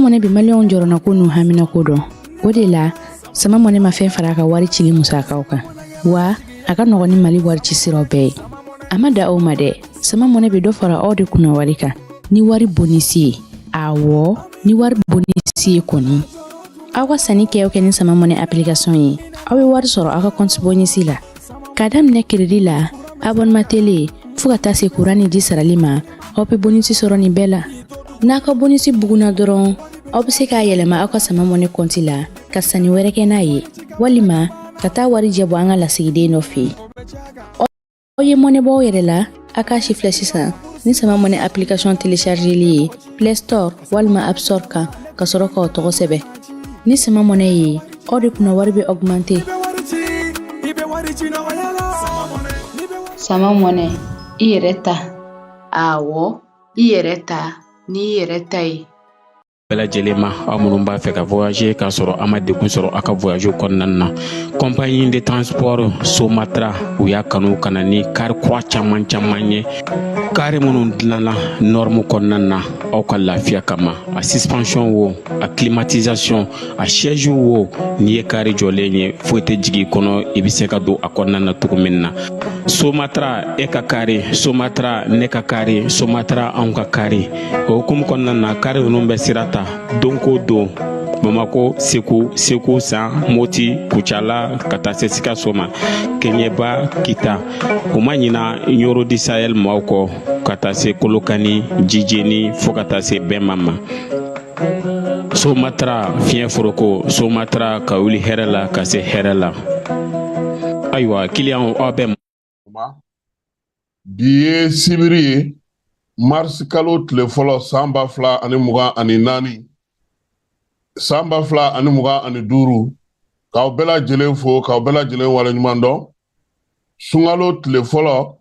Money bɛ maliyɛnw jɔrɔnako n'u haminako dɔn. O de la, Sama Money ma fɛn fara a ka wari cili musakaw kan, wa a ka nɔgɔn ni Mali wari ci siraw bɛɛ ye. A ma da o ma dɛ, Sama Money bɛ dɔ fara aw de kunna wari kan ni wari bonisi ye. Awɔ, ni wari bonisi ye kɔni. Aw ka sanni kɛ o kɛ ni Sama Money application ye, aw bɛ wari sɔrɔ aw ka compte bonisi la. K'a daminɛ crédit la, abonnement télé, fo ka taa se kuran ni ji sarali ma, aw bɛ bonisi sɔrɔ nin bɛɛ la. N'a ka bonisi bugunna dɔrɔn, aw bɛ se k'a yɛlɛma aw ka Sama Money compte la ka sanni wɛrɛ kɛ n'a ye, walima ka taa wari jɛ bɔ an ka lasigiden dɔ fɛ yen. Aw ye mɔnɛ bɔ aw yɛrɛ la, a k'a si filɛ sisan ni Sama Money application téléchargeli ye Play Store walima App Store kan, ka sɔrɔ k'aw tɔgɔ sɛbɛn. Ni Sama Money ye, aw de kunna wari bɛ augmenter. Sama Money, i yɛrɛ ta. Awɔ, i yɛrɛ ta n'i yɛrɛ ta ye. Bɛɛ lajɛlen ma, aw minnu b'a fɛ ka voyager k'a sɔrɔ a ma degun sɔrɔ aw ka voyage kɔnɔna na, compagnie de transport Somatra, u y'a kanu ka na ni kari kura caman caman ye, kari minnu dilanna norme kɔnɔna na aw ka lafiya kama. A suspension wo, a climatisation, a siège wo, n'i ye kari jɔlen ye, foyi tɛ jigin i kɔnɔ, i bɛ se ka don a kɔnɔna na cogo min na. Somatra, e ka kari Somatra, ne ka kari Somatra, anw ka kari. O hukumu kɔnɔna na, kari ninnu bɛ sira ta don ko don Bamako, Segu, Segu San, Moti, Kucala, ka taa se Sikaso ma, Keɲeba, Kita. U ma ɲina Ɲoro du Sahel maaw kɔ, ka taa se Kolokani, Jijeni, fo ka taa se Bɛnma ma. Somatra, fiɲɛ foroko Somatra, ka wuli hɛrɛ la ka se hɛrɛ la. Ayiwa, kiliyanw, aw bɛ Bi ye sibiri ye, marisi kalo tile fɔlɔ, san 2024, san 2025. K'aw bɛɛ lajɛlen fo, k'aw bɛɛ lajɛlen waleɲuman dɔn. Sunkalo tile fɔlɔ,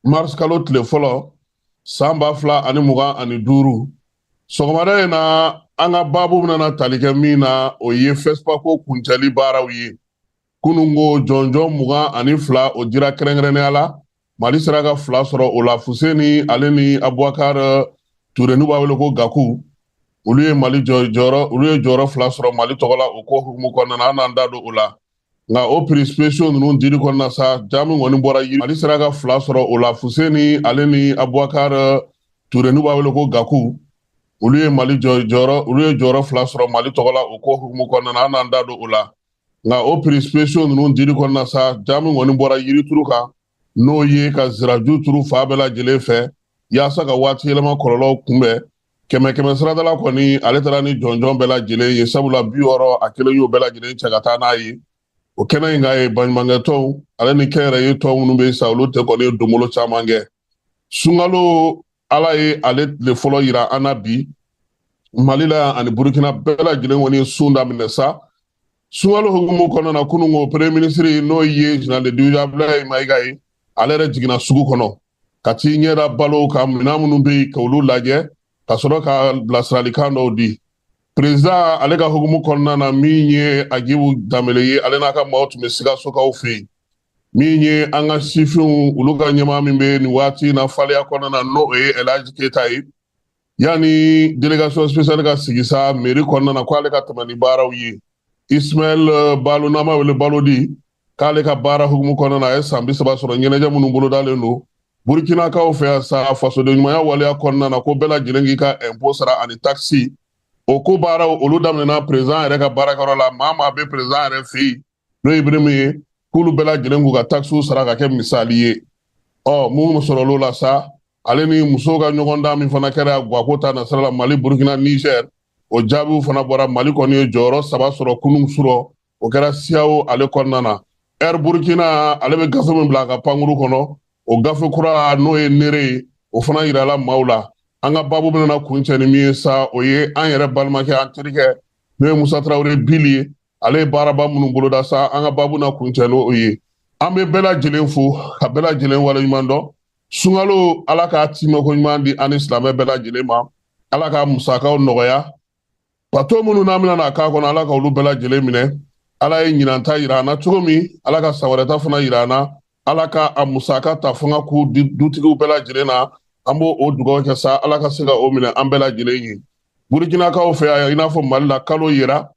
marisi kalo tile fɔlɔ, san 2025, sɔgɔmada in na, an ka baabu bɛna tali kɛ min na, o ye FESPACO kuncɛli baaraw ye. Kununko jɔnjɔn 22, o dira kɛrɛnkɛrɛnnenya la, Mali sera ka fila sɔrɔ o la. Fuseni ale ni Abubakar Ture, n'u b'a wele ko Gaku, olu ye Mali jɔyɔrɔ, olu ye jɔyɔrɔ fila sɔrɔ Mali tɔgɔ la. O ko hukumu kɔnɔna na, an n'an da don o la. Nka o prix spéciaux ninnu dili kɔnɔna sa, ja min kɔni bɔra yiri, Mali sera ka fila sɔrɔ o la. Fuseni ale ni Abubakar Ture, n'u b'a wele ko Gaku, olu ye Mali jɔyɔrɔ, olu ye jɔyɔrɔ fila sɔrɔ Mali tɔgɔ la. O ko hukumu kɔnɔna na, an n'an da don o la. Nka o prix spéciaux ninnu dili kɔnɔna sa, ja min kɔni bɔra yirituru kan, n'o ye ka ziraju turu fa bɛɛ lajɛlen fɛ yaasa ka waati yɛlɛma kɔlɔlɔw kunbɛn, kɛmɛ kɛmɛ saradala kɔni, ale taara ni jɔnjɔn bɛɛ lajɛlen ye, sabula 60 a kelen y'o bɛɛ lajɛlen cɛ ka taa n'a ye. O kɛnɛ in kan ye, baɲumankɛtɔnw ale ni kɛnyɛrɛye tɔn minnu bɛ sa, olu tɛ kɔni ye donbolo caman kɛ. Sunkalo, Ala ye ale tile fɔlɔ yira an na bi Mali la ani Burukina bɛɛ lajɛlen kɔni ye sun daminɛ sa. Sunkalo hukumu kɔnɔna na, kunun ko premier ministre, n'o ye général de division Abdoulaye Mayiga ye, ale yɛrɛ jiginna sugu kɔnɔ ka t'i ɲɛda balow kan, minɛn minnu bɛ yen, k'olu lajɛ, ka sɔrɔ ka bilasiralikan dɔw di. Président ale ka hukumu kɔnɔna na, min ye Agibu Danbele ye, ale n'a ka maaw tun bɛ Sikasokaw fɛ yen. Min ye an ka sifinw, olu ka ɲɛmaa min bɛ nin waati in na faleya kɔnɔna na, n'o ye Elhaji Keyita ye, yanni délégation spéciale ka sigi sa mairie kɔnɔna na, k'ale ka tɛmɛ ni baaraw ye. Ismaël Balo, n'an b'a wele Balodi, k'ale ka baara hukumu kɔnɔna na, a ye san 30 sɔrɔ. Ɲɛnajɛ minnu bolodalen don Burkinakaw fɛ yan sa, fasoden ɲumanya waleya kɔnɔna na, ko bɛɛ lajɛlen k'i ka impôt sara ani taxe, o ko baaraw, olu daminɛna président yɛrɛ ka baarakɛyɔrɔ la. Maa maa bɛ président yɛrɛ fɛ yen, n'o ye Ibrahim ye, k'olu bɛɛ lajɛlen k'u ka taxes sara ka kɛ misali ye. Ɔ mun sɔrɔl'o la sa, ale ni musow ka ɲɔgɔndan min fana kɛra guwako ta nasira la, Mali, Burukina, Niger, o jaabiw fana bɔra. Mali kɔni ye jɔyɔrɔ saba sɔrɔ kunun surɔ, o kɛra CEDEAO ale kɔnɔna na. Air Burkina ale bɛ gafe min bila a ka pankuru kɔnɔ, o gafe kura, n'o ye nere ye, o fana yirala maaw la. An ka baabu bɛna kuncɛ ni min ye sa, o ye an yɛrɛ balimakɛ, an terikɛ, n'o ye Musa Tarawele Bili ye, ale ye baaraba minnu boloda sa, an ka baabu na kuncɛ n'o ye. An bɛ bɛɛ lajɛlen fo ka bɛɛ lajɛlen waleɲuman dɔn. Sunkalo, Ala k'a timɛko ɲuman di an ni silamɛ bɛɛ lajɛlen ma. Ala ka musakaw nɔgɔya. Bato minnu n'an bɛna n'a k'a kɔnɔ, Ala ka olu bɛɛ lajɛlen minɛ. Ala ye ɲinan ta yira an na cogo min, Ala ka san wɛrɛ ta fana yira an na. Ala ka a musaka ta fanga k'u dutigiw bɛɛ lajɛlen na. An b'o o dugawu kɛ sa, Ala ka se ka o minɛ an bɛɛ lajɛlen ye. Burukinakaw fɛ yan, i n'a fɔ Mali la, kalo yera,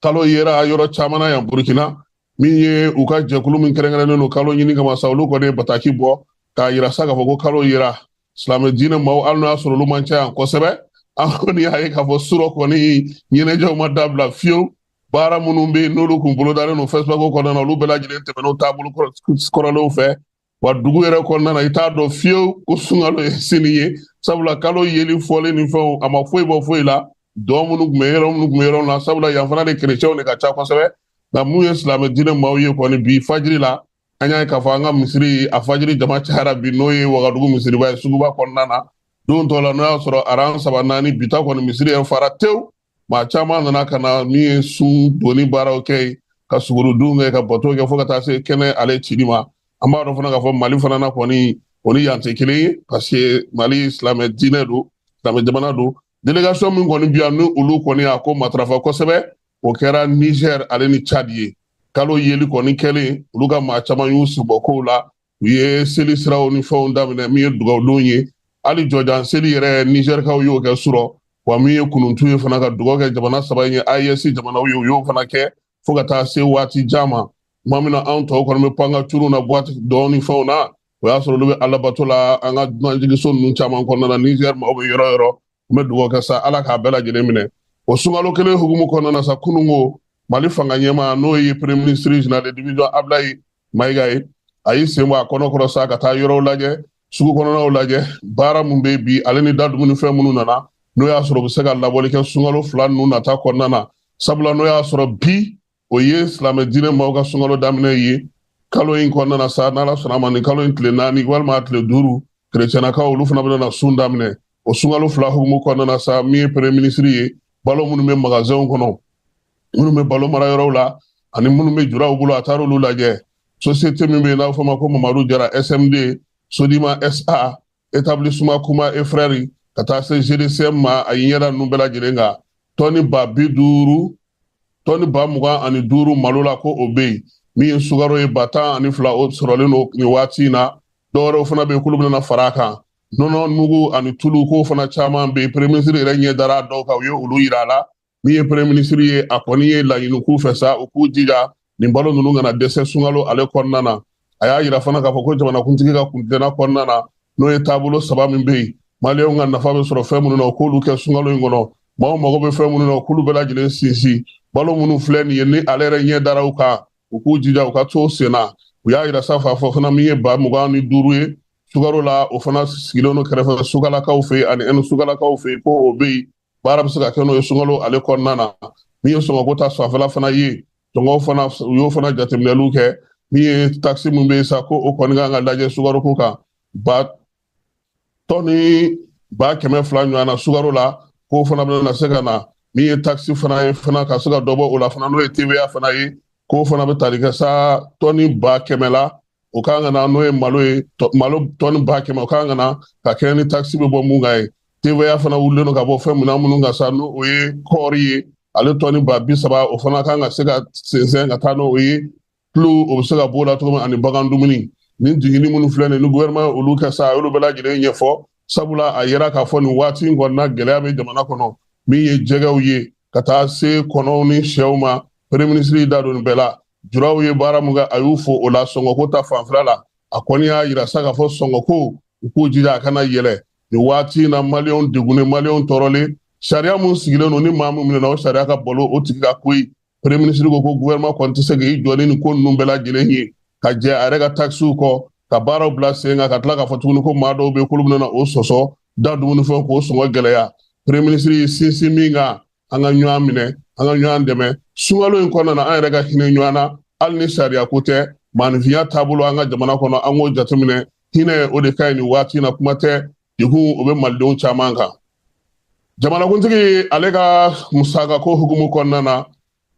kalo yera yɔrɔ caman na yan Burukina. Min ye u ka jɛkulu min kɛrɛnkɛrɛnnen don kalo ɲini kama sa, olu kɔni ye bataki bɔ k'a yira sa k'a fɔ ko kalo yera. Silamɛ diinɛ maaw, hali n'o y'a sɔrɔ olu man ca yan kosɛbɛ, an kɔni y'a ye k'a fɔ surɔ kɔni ɲɛnajɛw ma dabila fiyewu. Baara minnu bɛ yen n'olu kun bolodalen don FESPACO kɔnɔna na, olu bɛɛ lajɛlen tɛmɛn'o taabolo kɔrɔlenw fɛ. Wa dugu yɛrɛ kɔnɔna na, i t'a dɔn fiyewu ko sunkalo ye sini ye, sabula kalo yeli fɔlen ni fɛnw, a ma foyi bɔ foyi la. Dɔn minnu tun bɛ yɔrɔ minnu tun bɛ yɔrɔ la, sabula yan fana de kerecɛnw de ka ca kosɛbɛ. Nka mun ye silamɛ diinɛ maaw ye kɔni, bi fajiri la, an y'a ye k'a fɔ an ka misiri a fajiri jama cayara bi, n'o ye Wagadugu misiriba ye suguba kɔnɔna na. Don tɔ la, n'o y'a sɔrɔ aran saba naani, bi ta kɔni misiri yɛrɛ fara tewu. Maa caman nana ka na min ye sun donni baaraw kɛ yen, ka sugurudun kɛ, ka bato kɛ, fo ka taa se kɛnɛ ale cili ma. An b'a dɔn fana k'a fɔ Mali fana na kɔni, o ni yan tɛ kelen ye, parce que Mali silamɛ diinɛ don, silamɛ jamana don. Délégation min kɔni bi yan, ni olu kɔni y'a ko matarafa kosɛbɛ, o kɛra Niger ale ni Tchad ye. Kalo yeli kɔni kɛlen, olu ka maa caman y'u senbɔ kow la, u ye seli siraw ni fɛnw daminɛ. Min ye dugawudon ye, hali jɔjan seli yɛrɛ, Nizɛrikaw y'o kɛ surɔ. Wa min ye kununtu ye fana, ka dugawu kɛ jamana saba in ye, AES jamanaw ye, u y'o fana kɛ fo ka taa se waati jan ma. Tuma min na anw tɔw kɔni bɛ pan ka curun na boîte dɔn ni fɛnw na, o y'a sɔrɔ olu bɛ alabato la an ka dunanjiginso ninnu caman kɔnɔna na. Nizɛri maaw bɛ yɔrɔ yɔrɔ, n bɛ dugawu kɛ sa, Ala k'a bɛɛ lajɛlen minɛ. O sunkalo kelen hukumu kɔnɔna na sa, kununko Mali fanga ɲɛmaa, n'o ye premier ministre général de division Ablaye Mayiga ye, a y'i sen bɔ a kɔnɔ kɔrɔ sa ka taa yɔrɔw lajɛ, sugu kɔnɔnaw lajɛ, baara mun bɛ bi ale ni da dumunifɛn minnu nana, n'o y'a sɔrɔ u bɛ se ka labɔli kɛ sunkalo fila ninnu nata kɔnɔna na. Sabula n'o y'a sɔrɔ bi o ye silamɛ diinɛ maaw ka sunkalo daminɛ ye kalo in kɔnɔna na sa, n'Ala sɔnna a ma, nin kalo in tile 4 walima tile 5, kerecɛnakaw olu fana bɛna na sun daminɛ. O sunkalo fila hukumu kɔnɔna na sa, min ye premier ministre ye, balo minnu bɛ magasinw kɔnɔ, minnu bɛ balo mara yɔrɔw la, ani minnu bɛ juraw bolo, a taara olu lajɛ. Société min bɛ yen n'a bɛ fɔ o ma ko Mamadu Jara SMD, Sodima SA, établissement Kuma et Frères, ka taa se GDCM ma, a ye ɲɛda ninnu bɛɛ lajɛlen kan. Tɔni ba 50, tɔni ba 25 malo la, ko o bɛ yen. Min ye sukaro ye, ba 12, o sɔrɔlen don nin waati in na. Dɔwɛrɛw fana bɛ yen k'olu bɛna fara a kan. Nɔnɔ mugu ani tulu, k'o fana caman bɛ yen. Premier ministre yɛrɛ ɲɛ dara dɔw kan, u ye olu yira a la. Min ye premier ministre ye, a kɔni ye laɲini k'u fɛ sa, u k'u jija nin balo ninnu kana dɛsɛ sunkalo ale kɔnɔna na. A y'a yira fana k'a fɔ ko jamanakuntigi ka kuntilenna kɔnɔna na, n'o ye taabolo saba min bɛ yen, maliyɛnw ka nafa bɛ sɔrɔ fɛn minnu na, u k'olu kɛ sunkalo in kɔnɔ. Maaw mago bɛ fɛn minnu na, u k'olu bɛɛ lajɛlen sinsin. Balo minnu filɛ nin ye, ni ale yɛrɛ ɲɛ dara u kan, u k'u jija u ka to sen na. U y'a yira sa k'a fɔ fana, min ye ba 25 ye sukaro la, o fana sigilen don kɛrɛfɛ sukalakaw fɛ yen ani ɛnu sukalakaw fɛ yen, ko o bɛ yen, baara bɛ se ka kɛ n'o ye sunkalo ale kɔnɔna na. Min ye sɔngɔko ta fanfɛla fana ye, sɔngɔw fana, u y'o fana jateminɛliw kɛ. Min ye taxe min bɛ yen sa, ko o kɔni kan ka lajɛ sukaroko kan, ba tɔni ba 200 ɲɔgɔn na sukaro la, k'o fana bɛna se ka na. Min ye taxe fana ye fana, ka se ka dɔ bɔ o la fana, n'o ye TVA fana ye, k'o fana bɛ tali kɛ sa tɔni ba 100 la, o kan ka na. N'o ye malo ye, malo tɔni ba 100, o kan ka na ka kɛɲɛ ni taxe bɛ bɔ mun kan ye. TVA fana wulilen don ka bɔ fɛn minɛn minnu kan sa, n'o o ye kɔɔri ye, ale tɔni ba 30, o fana kan ka se ka sensɛn ka taa n'o ye. Tulu, o bɛ se ka b'o la cogo min, ani bagan dumuni. Nin jiginni minnu filɛ nin ni gouvernement olu kɛ sa, a y'olu bɛɛ lajɛlen ɲɛfɔ, sabula a yira k'a fɔ nin waati in kɔnɔna gɛlɛya bɛ jamana kɔnɔ. Min ye jɛgɛw ye, ka taa se kɔnɔw ni sɛw ma, premier ministre y'i da don nin bɛɛ la. Juraw ye baara mun kɛ, a y'u fo o la. Sɔngɔko ta fanfɛla la, a kɔni y'a yira sa k'a fɔ sɔngɔko, u k'u jija a kana yɛlɛ nin waati in na. Maliyɛnw degunnen, maliyɛnw tɔɔrɔlen, sariya mun sigilen don, ni maa min minɛna, o sariya ka balo o tigi ka ko ye. Premier ministre ko ko gouvernement kɔni tɛ se k'i jɔ ni nin ko ninnu bɛɛ lajɛlen ye, ka jɛ a yɛrɛ ka taxes kɔ, ka baaraw bila sen kan, ka tila k'a fɔ tuguni ko maa dɔw bɛ yen k'olu bɛna o sɔsɔ da dumunifɛnw k'o sɔngɔ gɛlɛya. Premier ministre y'i sinsin min kan, an ka ɲɔgɔn minɛ, an ka ɲɔgɔn dɛmɛ sunkalo in kɔnɔna na, an yɛrɛ ka hinɛ ɲɔgɔn na, hali ni sariya ko tɛ, maaninfinya taabolo an ka jamana kɔnɔ, an k'o jateminɛ. Hinɛ, o de ka ɲi nin waati in na. Kuma tɛ, degun o bɛ malidenw caman kan. Jamanakuntigi ale ka musakako hukumu kɔnɔna na,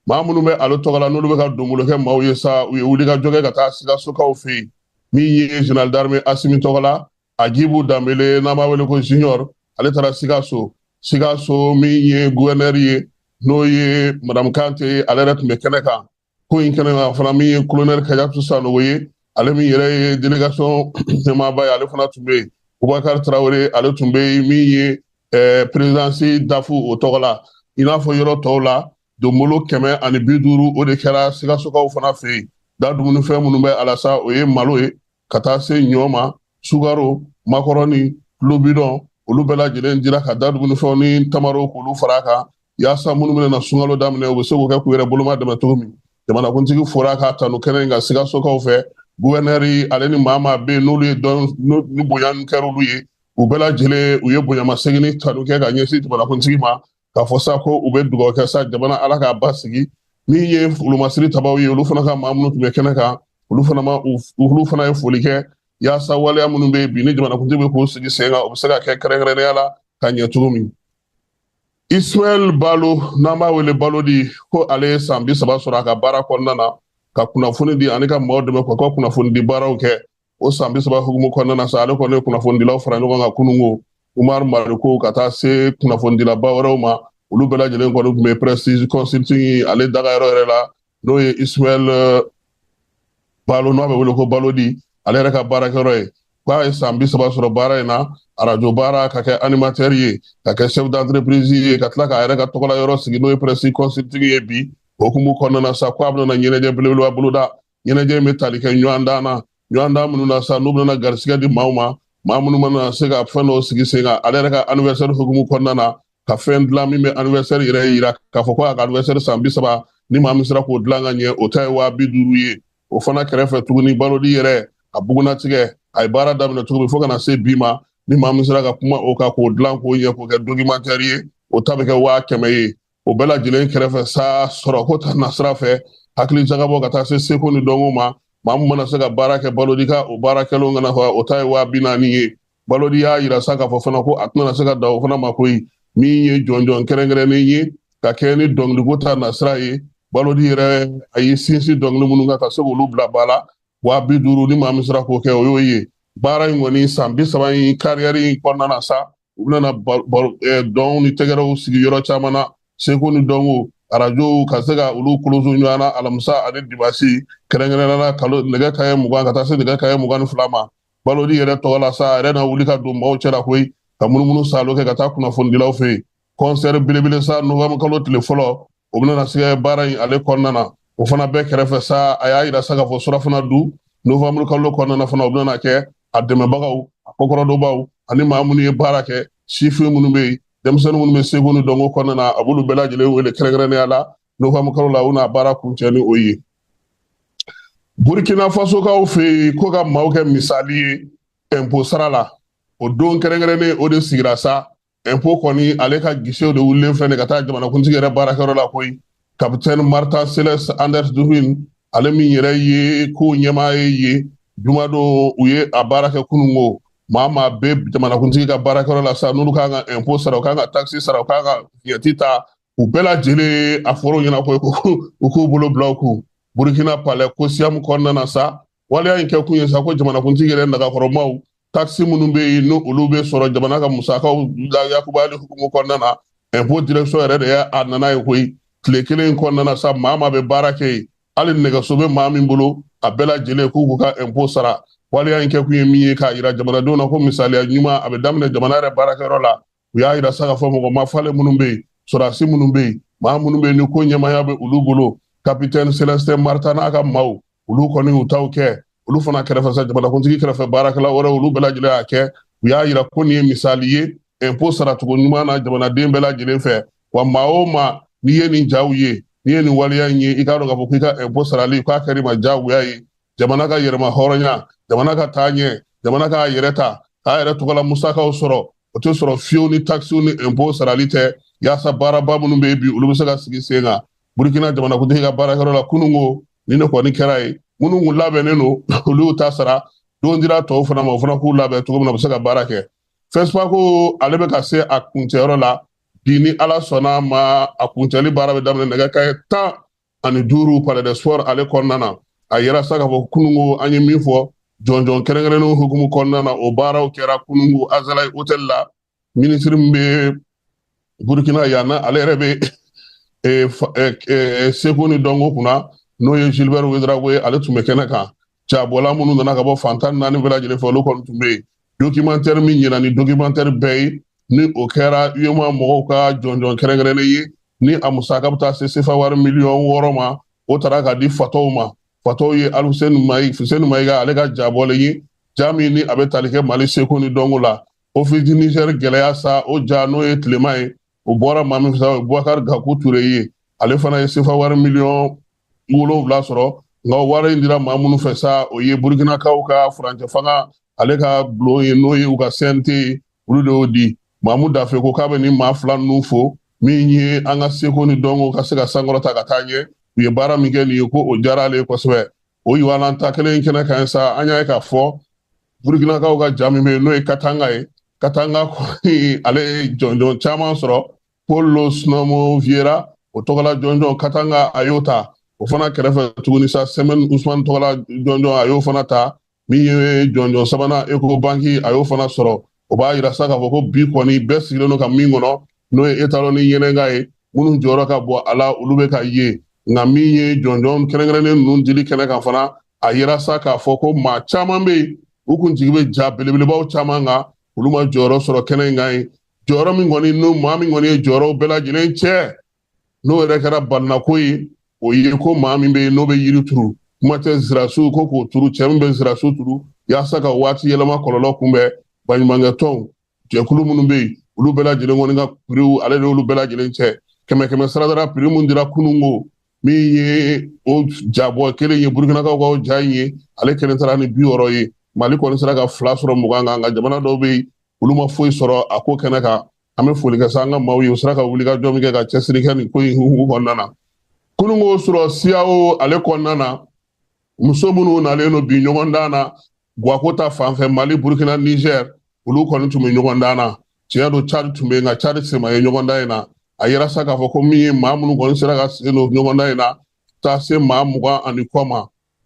maa minnu bɛ ale tɔgɔ la, n'olu bɛ ka donbolo kɛ maaw ye sa, u ye wulikajɔ kɛ ka taa Sikasokaw fɛ yen. Min ye général d'armée Asimi tɔgɔ la, Agibu Danbele, n'an b'a wele ko Junior, ale taara Sikaso. Sikaso, min ye gouverneur ye, n'o ye madame Kante, ale yɛrɛ tun bɛ kɛnɛ kan. Ko in kɛnɛ kan fana, min ye colonel Kajatu Sanogo ye, ale min yɛrɛ ye délégation ɲɛmaaba ye, ale fana tun bɛ yen. Bubakari Tarawele, ale tun bɛ yen. Min ye Perezidansi DAF o tɔgɔ la, i n'a fɔ yɔrɔ tɔw la, donbolo 150, o de kɛra Sikasokaw fana fɛ yen. Da dumunifɛn minnu bɛ a la sa, o ye malo ye ka taa se ɲɔ ma, sukaro, makɔrɔni, tulobidɔn, olu bɛɛ lajɛlen dira ka da dumunifɛnw ni tamaro k'olu fara a kan, yaasa minnu bɛna na sunkalo daminɛ, u bɛ se k'o kɛ k'u yɛrɛ boloma dɛmɛ cogo min. Jamanakuntigi fora k'a tanu kɛnɛ in kan Sikasokaw fɛ. Guvɛnɛri ale ni maa maa bɛ yen n'olu ye dɔn ni bonya kɛra olu ye, u bɛɛ lajɛlen u ye bonyamasegin ni tanu kɛ ka ɲɛsin jamanakuntigi ma, k'a fɔ sa ko u bɛ dugawu kɛ sa jamana Ala k'a basigi. Min ye wolomasiri tabaw ye, olu fana ka maa minnu tun bɛ kɛnɛ kan, olu fana ye foli kɛ yaasa waleya minnu bɛ yen bi ni jamanakuntigi bɛ k'u sigi sen kan, o bɛ se ka kɛ kɛrɛnkɛrɛnnenya la ka ɲɛ cogo min. Ismaël Balo, n'an b'a wele Balodi, ko ale ye san 30 sɔrɔ a ka baara kɔnɔna na ka kunnafoni di ani ka maaw dɛmɛ k'u ka kunnafoni di baaraw kɛ. O san 30 hukumu kɔnɔna na sa, ale kɔni ye kunnafonidilaw fara ɲɔgɔn kan kununko, Umar Mariko ka taa se kunnafonidilaba wɛrɛw ma, olu bɛɛ lajɛlen kɔni tun bɛ Prestige Consulting ale dagayɔrɔ yɛrɛ la, n'o ye Ismaël Balo, n'a bɛ wele ko Balodi, ale yɛrɛ ka baarakɛyɔrɔ ye. K'a ye san 30 sɔrɔ baara in na, arajo baara, ka kɛ animateur ye, ka kɛ chef d'entreprise ye, ka tila k'a yɛrɛ ka tɔgɔla yɔrɔ sigi, n'o ye Prestige Consulting ye bi. O hukumu kɔnɔna na sa, ko a bɛna ɲɛnajɛ belebeleba boloda. Ɲɛnajɛ in bɛ tali kɛ ɲɔgɔndan na, ɲɔgɔndan minnu na sa, n'u bɛna garisigɛ di maaw ma, maa minnu mana se ka fɛn dɔw sigi sen kan, ale yɛrɛ ka anniversaire hukumu kɔnɔna na, ka fɛn dilan min bɛ anniversaire yɛrɛ yira k'a fɔ ko a ka anniversaire san 30, ni maa min sera k'o dilan ka ɲɛ, o ta ye 50.000 ye. O fana kɛrɛfɛ tuguni, Balodi yɛrɛ a bugunnatigɛ, a ye baara daminɛ cogo min fo ka na se bi ma, ni maa min sera ka kuma o kan k'o dilan k'o ɲɛ k'o kɛ documentaire ye, o ta bɛ kɛ 100.000 ye. O bɛɛ lajɛlen kɛrɛfɛ sa, sɔrɔ ko ta nasira fɛ, hakili jagabɔ ka taa se seko ni dɔnko ma, maa min mana se ka baara kɛ Balodi ka o baara kɛlenw kana fɔ, o ta ye 40.000 ye. Balodi y'a yira sa k'a fɔ fana ko a tɛna se ka dan o fana ma koyi. Min ye jɔnjɔn kɛrɛnkɛrɛnnen ye ka kɛ ni dɔnkiliko ta nasira ye, Balodi yɛrɛ a y'i sinsin dɔnkili minnu kan ka se k'olu bila ba la, 50.000, ni maa min sera k'o kɛ, o y'o ye. Baara in kɔni, san 30 in carrière in kɔnɔna na sa, u bɛna dɔn ni tɛgɛrɛw sigi yɔrɔ caman na, seko ni dɔnko arajow ka se ka olu koloso ɲɔgɔn na alamisa ani dimasi, kɛrɛnkɛrɛnnenya la kalo nɛgɛ kanɲɛ 20 ka taa se nɛgɛ kanɲɛ 22 ma. Balodi yɛrɛ tɔgɔ la sa, a yɛrɛ na wuli ka don maaw cɛla koyi, ka munumunu salo kɛ ka taa kunnafonidilaw fɛ yen. Concert belebele sa, novembre kalo tile fɔlɔ, o bɛna se kɛ baara in ale kɔnɔna na. O fana bɛɛ kɛrɛfɛ sa, a y'a yira sa k'a fɔ surafana du novembre kalo kɔnɔna na fana, o bɛna kɛ a dɛmɛbagaw, a kɔkɔrɔdonbaw ani maa minnu ye baara kɛ, sifin minnu bɛ yen, denmisɛnnin minnu bɛ seko ni dɔnko kɔnɔna na, a b'olu bɛɛ lajɛlen wele kɛrɛnkɛrɛnnenya la novembre kalo la, u n'a baara kuncɛ ni o ye. Burkina Fasokaw fɛ yen, ko ka maaw kɛ misali ye impôt sara la, o don kɛrɛnkɛrɛnnen o de sigira sa. Impôt kɔni ale ka guichet de wulilen filɛ nin ka taa jamanakuntigi yɛrɛ baarakɛyɔrɔ la koyi. Capitaine Martin Celeste Anders Duhin, ale min yɛrɛ ye ko ɲɛmaa ye jumadon, u ye a baara kɛ kununko. Maa maa bɛ jamanakuntigi ka baarakɛyɔrɔ la sa, n'olu kan ka impôt sara, u kan ka taxe sara, u kan ka vignette ta, u bɛɛ lajɛlen a fɔra u ɲɛna ko u k'u bolo bila u kun. Burkina palais Kosiyam kɔnɔna na sa, waleya in kɛ kun ye sa ko jamanakuntigi yɛrɛ nagakɔrɔmaw, taxe minnu bɛ yen n'o olu bɛ sɔrɔ jamana ka musakaw yakubali hukumu kɔnɔna na, impôt direction yɛrɛ de y'a nana ye koyi. Tile kelen kɔnɔna na sa, maa maa bɛ baara kɛ yen, hali nɛgɛso bɛ maa min bolo, a bɛɛ lajɛlen k'u k'u ka impôt sara. Waleya in kɛ kun ye min ye, k'a yira jamanadenw na ko misaliya ɲuman a bɛ daminɛ jamana yɛrɛ baarakɛyɔrɔ la. U y'a yira sa k'a fɔ mɔgɔ ma falen minnu bɛ yen, sɔrɔdasi minnu bɛ yen, maa minnu bɛ yen ni ko ɲɛmaaya bɛ olu bolo, capitaine Celestin Martin n'a ka maaw, olu kɔni y'u taw kɛ. Olu fana kɛrɛfɛ sa, jamanakuntigi kɛrɛfɛ baarakɛla wɛrɛw, olu bɛɛ lajɛlen y'a kɛ. U y'a yira ko nin ye misali ye impôt saracogo ɲuman na jamanaden bɛɛ lajɛlen fɛ. Wa maa o maa, n'i ye nin jaw ye, n'i ye nin waleya in ye, i k'a dɔn k'a fɔ k'i ka impôt sarali k'a kɛr'i ma diyagoya ye. Jamana ka yɛrɛma hɔrɔnya, jamana ka taa ɲɛ, jamana k'a yɛrɛ ta, k'a yɛrɛ tɔgɔla musakaw sɔrɔ, o tɛ sɔrɔ fiyewu ni taxes ni impôt sarali tɛ, yaasa baaraba minnu bɛ yen bi, olu bɛ se ka sigi sen kan. Burkina jamanakuntigi ka baarakɛyɔrɔ la kununko, ni ne kɔni kɛra ye, minnu kun labɛnnen don, olu y'u ta sara. Don dira tɔw fana ma, o fana k'u labɛn cogo min na, u bɛ se ka baara kɛ. FESPACO ale bɛ ka se a kuncɛyɔrɔ la bi, ni Ala sɔnna ma, a kuncɛli baara bɛ daminɛ nɛgɛ kanɲɛ 15 palais des sports ale kɔnɔna na. A yira sa k'a fɔ kununko, an ye min fɔ jɔnjɔn kɛrɛnkɛrɛnnenw hukumu kɔnɔna na, o baaraw kɛra kununko Azalaï Hotel la. Minisiri min bɛ Burkina yan na, ale yɛrɛ bɛ seko ni dɔnko kunna, n'o ye Gilbert Ouedraogo ye, ale tun bɛ kɛnɛ kan. Jabɔla minnu nana ka bɔ fan 14 bɛɛ lajɛlen fɛ, olu kɔni tun bɛ yen. Documentaire min ɲɛna ni documentaire bɛɛ ye, Ni o kɛra UEMOA mɔgɔw ka jɔnjɔn kɛrɛnkɛrɛnnen ye, ni a musaka bɛ taa se sefa wari miliyɔn 6 ma, o taara ka di fatɔw ma. Fatɔw ye Alifuseni Mayi, Fuseni Mayiga, ale ka ja bɔlen ye, ja min ni a bɛ tali kɛ Mali seko ni dɔnko la. Office du Niger gɛlɛya sa, o ja n'o ye tilema ye, o bɔra maa min fɛ, o ye Bubakari Gaku Ture ye. Ale fana ye sefa wari miliyɔn 7 sɔrɔ, nka o wari in dira maa minnu fɛ sa, o ye Burukinakaw ka furancɛ fanga ale ka bulon ye, n'o ye u ka CNT ye, olu de y'o di. Mamu Dafe ko k'a bɛ nin maa fila ninnu fo, min ye an ka seko ni dɔnko ka se ka sankɔrɔta ka taa ɲɛ. U ye baara min kɛ nin ye, ko o diyara ale ye kosɛbɛ. O yiwalan ta kelen kɛnɛ kan sa, an y'a ye k'a fɔ Burukinakaw ka ja min bɛ yen, n'o ye Katanga ye, Katanga kɔni ale ye jɔnjɔn caman sɔrɔ. Paulo Snomo Viera, o tɔgɔla jɔnjɔn Katanga, a y'o ta. O fana kɛrɛfɛ tuguni sa, Sɛmɛn Usman tɔgɔla jɔnjɔn, a y'o fana ta. Min ye jɔnjɔn sabanan, Ecobank, a y'o fana sɔrɔ. O b'a yira sa k'a fɔ ko bi kɔni bɛɛ sigilen don ka min kɔnɔ, n'o ye étalon ni yɛlɛnka ye, minnu jɔyɔrɔ ka bɔ a la, olu bɛ ka ye. Nka min ye jɔnjɔn kɛrɛnkɛrɛnnen ninnu dili kɛnɛ kan fana, a yira sa k'a fɔ ko maa caman bɛ yen, u kun jigi bɛ ja belebelebaw caman kan, olu ma jɔyɔrɔ sɔrɔ kɛnɛ in kan yen. Jɔyɔrɔ min kɔni, n'o maa min kɔni ye jɔyɔrɔw bɛɛ lajɛlen cɛ, n'o yɛrɛ kɛra balinako ye, o ye ko maa min bɛ yen n'o bɛ yiri turu, kuma tɛ zirasiw ko k'o turu, cɛ min bɛ zirasiw turu yaasa ka waati yɛlɛma kɔlɔlɔ kunbɛn, baɲumankɛtɔnw jɛkulu minnu bɛ yen, olu bɛɛ lajɛlen kɔni ka prix, ale de y'olu bɛɛ lajɛlen cɛ. Kɛmɛ kɛmɛ saradara, prix mun dira kununko, min ye o jabɔ kelen ye, Burukinakaw ka o ja in ye, ale kelen taara ni 60 ye. Mali kɔni sera ka 2 sɔrɔ 20 kan, nka jamana dɔw bɛ yen, olu ma foyi sɔrɔ a ko kɛnɛ kan. An bɛ foli kɛ sa an ka maaw ye, u sera ka wuli ka jɔ min kɛ ka cɛsiri kɛ nin ko in hukumu kɔnɔna na. Kununko sɔrɔ CEDEAO ale kɔnɔna na, muso minnu nalen don bi ɲɔgɔndan na guwako ta fanfɛ, Mali, Burukina, Niger, olu kɔni tun bɛ ɲɔgɔndan na. Tiɲɛ don, Chad tun bɛ yen, nka Chad sen ma ye ɲɔgɔndan in na. A yira sa k'a fɔ ko min ye maa minnu kɔni sera ka sen don ɲɔgɔndan in na, taa se maa 20 ani kɔ ma,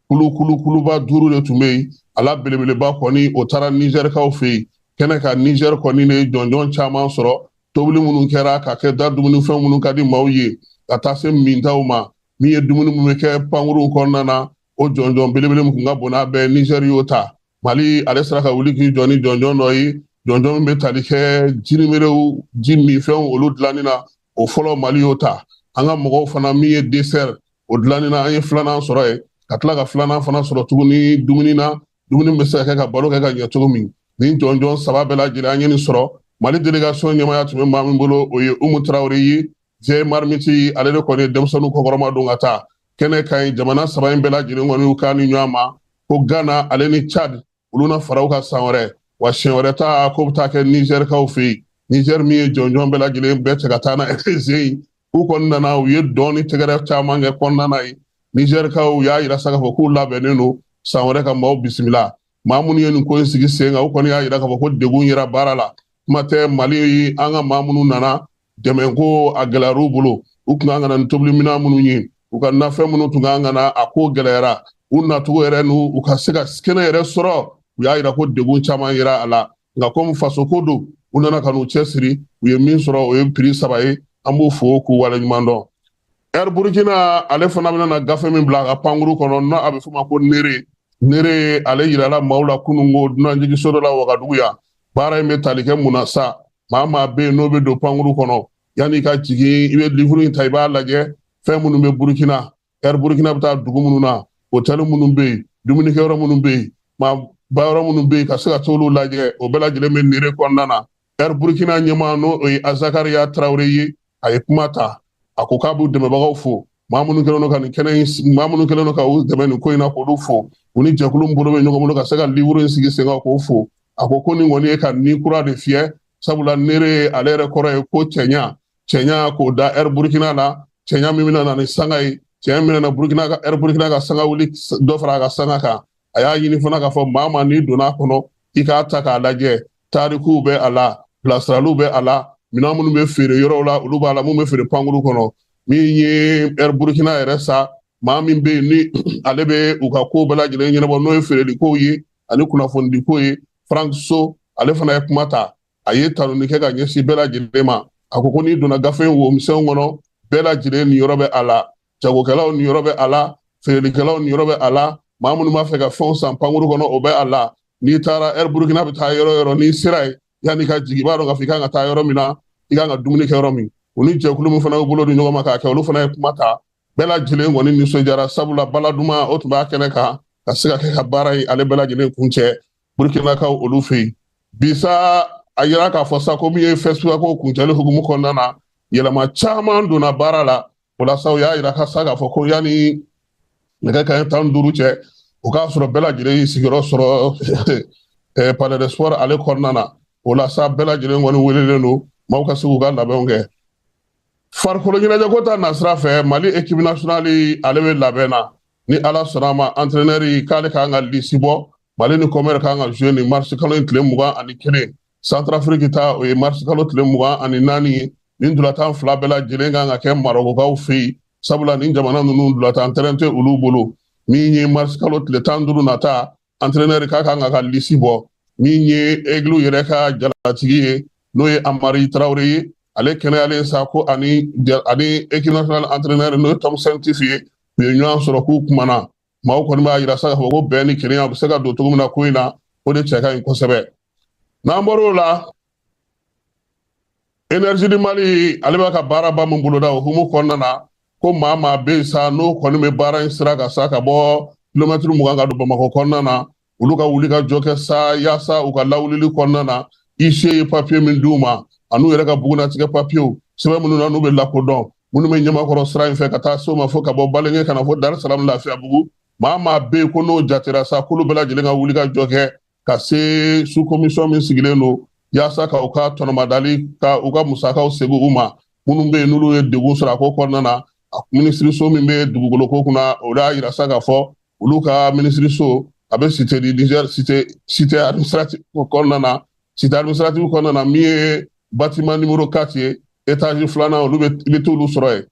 kulu kulu kuluba 5 de tun bɛ yen. A la belebeleba kɔni, o taara Nizɛrikaw fɛ yen kɛnɛ kan. Nizɛri kɔni de ye jɔnjɔn caman sɔrɔ, tobili minnu kɛra ka kɛ da dumunifɛn minnu ka di maaw ye, ka taa se mintaw ma, min ye dumuni minnu bɛ kɛ pankuruw kɔnɔna na, o jɔnjɔn belebele min kun ka bon n'a bɛɛ, Nizɛri y'o ta. Mali ale sera ka wuli k'i jɔ ni jɔnjɔn dɔ ye, jɔnjɔn min bɛ tali kɛ jirimerew, ji minfɛnw, olu dilanni na, o fɔlɔ, Mali y'o ta. An ka mɔgɔw fana, min ye dessert, o dilanni na, an ye filanan sɔrɔ yen, ka tila ka filanan fana sɔrɔ tuguni dumuni na, dumuni bɛ se ka kɛ ka balo kɛ ka ɲɛ cogo min. Nin jɔnjɔn 3 bɛɛ lajɛlen, an ye nin sɔrɔ. Mali délégation ɲɛmaaya tun bɛ maa min bolo, o ye Umu Tarawele ye, Vieille Marmite, ale de kɔni ye denmisɛnninw kɔkɔrɔma don ka taa kɛnɛ kan ɲi. Jamana 3 in bɛɛ lajɛlen kɔni y'u kan ni ɲɔgɔn ma ko Ghana ale ni Chad, olu na fara u kan san wɛrɛ. Wa siɲɛ wɛrɛ ta ko bɛ taa kɛ Nizɛrikaw fɛ yen. Nizɛri min ye jɔnjɔn bɛɛ lajɛlen bɛɛ cɛ ka taa n'a ye zen yen, u kɔni nana, u ye dɔn ni tɛgɛrɛ caman kɛ kɔnɔna na yen. Nizɛrikaw y'a yira sa k'a fɔ k'u labɛnnen don san wɛrɛ ka maaw bisimila. Maa minnu ye nin ko in sigi sen kan, u kɔni y'a yira k'a fɔ ko degun yera baara la, kuma tɛ Mali an ka maa minnu nana dɛmɛ ko a gɛlɛyar'u bolo. U tun kan ka na ni tobiliminɛn minnu ye, u ka nafɛn minnu tun kan ka na, a ko gɛlɛyara u nacogo yɛrɛ, n'u u ka se ka kɛnɛ yɛrɛ sɔrɔ. U y'a yira ko degun caman yera a la, nka komi faso ko don, u nana ka n'u cɛsiri, u ye min sɔrɔ, o ye prix 3 ye. An b'u fo k'u waleɲuman dɔn. Air Burkina ale fana bɛna na gafe min bila a ka pankuru kɔnɔ, n'o a bɛ f'o ma ko Nere. Nere ale yirala maaw la kununko dunanjiginso dɔ la Wagadugu yan. Baara in bɛ tali kɛ mun na sa? Maa maa bɛ yen n'o bɛ don pankuru kɔnɔ, yanni i ka jigin, i bɛ livre in ta, i b'a lajɛ fɛn minnu bɛ Burkina, Air Burkina bɛ taa dugu minnu na, hôtel minnu bɛ yen, dumunikɛyɔrɔ minnu bɛ yen, maa bayɔrɔ minnu bɛ yen, ka se ka t'olu lajɛ, o bɛɛ lajɛlen bɛ Nere kɔnɔna na. Air Burkina ɲɛmaa, n'o o ye Azakariya Tarawele ye, a ye kuma ta. A ko k'a b'u dɛmɛbagaw fo, maa minnu kɛlen don ka nin kɛnɛ in, maa minnu kɛlen don ka u dɛmɛ nin ko in na, k'olu fo, u ni jɛkulu min bolo bɛ ɲɔgɔn bolo ka se ka livre in sigi sen kan, k'o fo. A ko ko nin kɔni ye ka ni kura de fiyɛ, sabula Nere ale yɛrɛ kɔrɔ ye ko cɛɲa, cɛɲa k'o da Air Burkina la, cɛɲa min bɛna na ni sanga ye, cɛɲa min bɛna na Burkina ka Air Burkina ka sanga wuli, dɔ fara a ka sanga kan. A y'a ɲini fana k'a fɔ maa maa n'i donna a kɔnɔ, i k'a ta k'a lajɛ, tarikuw bɛ a la, bilasiraliw bɛ a la, minɛn minnu bɛ feere yɔrɔw la, olu b'a la, mun bɛ feere pankuru kɔnɔ. Min ye Air Burkina yɛrɛ sa, maa min bɛ yen ni ale bɛ u ka ko bɛɛ lajɛlen ɲɛnabɔ, n'o ye feereli kow ye ani kunnafonidi ko ye, Frank So, ale fana ye kuma ta. A ye tanuni kɛ ka ɲɛsin bɛɛ lajɛlen ma. A ko ko n'i donna gafe in womisɛnw kɔnɔ, bɛɛ lajɛlen niyɔrɔ bɛ a la, jagokɛlaw niyɔrɔ bɛ a la, feerelikɛlaw niyɔrɔ bɛ a la, maa minnu b'a fɛ ka fɛnw san pankuru kɔnɔ, o bɛ a la. N'i taara Air Burkina bɛ taa yɔrɔ yɔrɔ, n'i sera yen, Yanni ka jigin, i b'a dɔn k'a fɔ i kan ka taa yɔrɔ min na, i kan ka dumuni kɛ yɔrɔ min. U ni jɛkulu min fana y'u bolo di ɲɔgɔn ma k'a kɛ, olu fana ye kuma ta. Bɛɛ lajɛlen kɔni nisɔndiyara, sabula baladuman o tun b'a kɛnɛ kan ka se ka kɛ ka baara in ale bɛɛ lajɛlen kuncɛ Burkinakaw olu fɛ yen. Bi sa, a yira k'a fɔ sa ko min ye FESPACO ko kuncɛli hukumu kɔnɔna na, yɛlɛma caman donna baara la. O la sa, u y'a yira ka sa k'a fɔ ko yanni nɛgɛ kanɲɛ 15 cɛ, o k'a sɔrɔ bɛɛ lajɛlen y'i sigiyɔrɔ sɔrɔ Palais de Sport ale kɔnɔna na. O la sa, bɛɛ lajɛlen kɔni welelen don, maaw ka se k'u ka labɛnw kɛ. Farikolo ɲɛnajɛko ta nasira fɛ, Mali équipe nationale ale bɛ labɛn na. Ni Ala sɔnna a ma, entraîneur k'ale kan ka liste bɔ. Mali ni Comore kan ka jouer nin mars kalo in tile 21. Centrafrique ta, o ye mars kalo tile 24 ye. Nin ntolantan fila bɛɛ lajɛlen kan ka kɛ Marɔkukaw fɛ yen, sabula nin jamana ninnu, ntolantan terrain tɛ olu bolo. Min ye mars kalo tile 15 nata, entraîneur k'a kan ka liste bɔ. Min ye Aigle yɛrɛ ka jalatigi ye, n'o ye Amari Tarawele ye, ale kɛnɛyalen sa, ko ani équipe nationale entraîneur, n'o ye Tom Saintfiet ye, u ye ɲɔgɔn sɔrɔ k'u kumana. Maaw kɔni b'a yira sa k'a fɔ ko bɛn ni kelenya bɛ se ka don cogo min na ko in na, o de cɛ ka ɲi kosɛbɛ. N'an bɔr'o la, Énergie du Mali ale b'a ka baaraba min boloda, o hukumu kɔnɔna na, ko maa maa bɛ yen sa, n'o kɔni bɛ baara in sira kan sa, ka bɔ kilomɛtiri 20 ka don Bamakɔ kɔnɔna na, olu ka wuli ka jɔ kɛ sa yaasa u ka lawulili kɔnɔna na. IC ye papiye min d'u ma, an'u yɛrɛ ka bugunatigɛ papiyew, sɛbɛn minnu na n'u bɛ lakodɔn, minnu bɛ Ɲamakɔrɔ sira in fɛ ka taa se o ma, fo ka bɔ Balenge ka na fo Dar Salam, Lafiyabugu, maa maa bɛ yen ko n'o jatera sa, k'olu bɛɛ lajɛlen ka wuli ka jɔ kɛ ka se sous commission min sigilen don yaasa ka u ka tɔnɔmadali, ka u ka musakaw segin u ma, minnu bɛ yen n'olu ye degun sɔrɔ a ko kɔnɔna na. A minisiriso min bɛ dugukolo ko kunna, o y'a yira sa k'a fɔ olu ka minisiriso a bɛ Cité du Niger, cité administrative kɔnɔna na. Cité administrative kɔnɔna na, min ye bâtiment numéro 4 ye, étage filanan, olu bɛ, i bɛ t'olu sɔrɔ yen.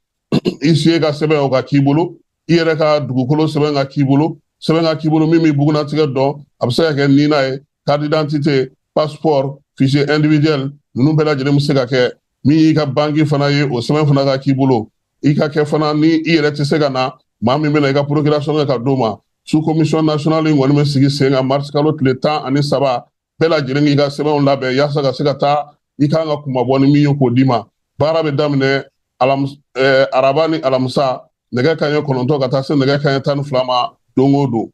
I ka sɛbɛn, o ka k'i bolo, i yɛrɛ ka dugukolo sɛbɛn ka k'i bolo, sɛbɛn ka k'i bolo min b'i bugunatigɛ dɔn. A bɛ se ka kɛ NINA ye, carte d'identité, passeport, fichier individuel, ninnu bɛɛ lajɛlen bɛ se ka kɛ. Min y'i ka banque fana ye, o sɛbɛn fana ka k'i bolo. I ka kɛ fana, ni i yɛrɛ tɛ se ka na, maa min bɛna i ka procuration kɛ ka d'o ma. Sous commission nationale in kɔni bɛ sigi sen kan mars kalo tile 13. Bɛɛ lajɛlen k'i ka sɛbɛnw labɛn yaasa ka se ka taa i kan ka kunmabɔ ni min ye, k'o d'i ma. Baara bɛ daminɛ araba ni alamisa, nɛgɛ kanɲɛ 9 ka taa se nɛgɛ kanɲɛ 12 ma, don o don.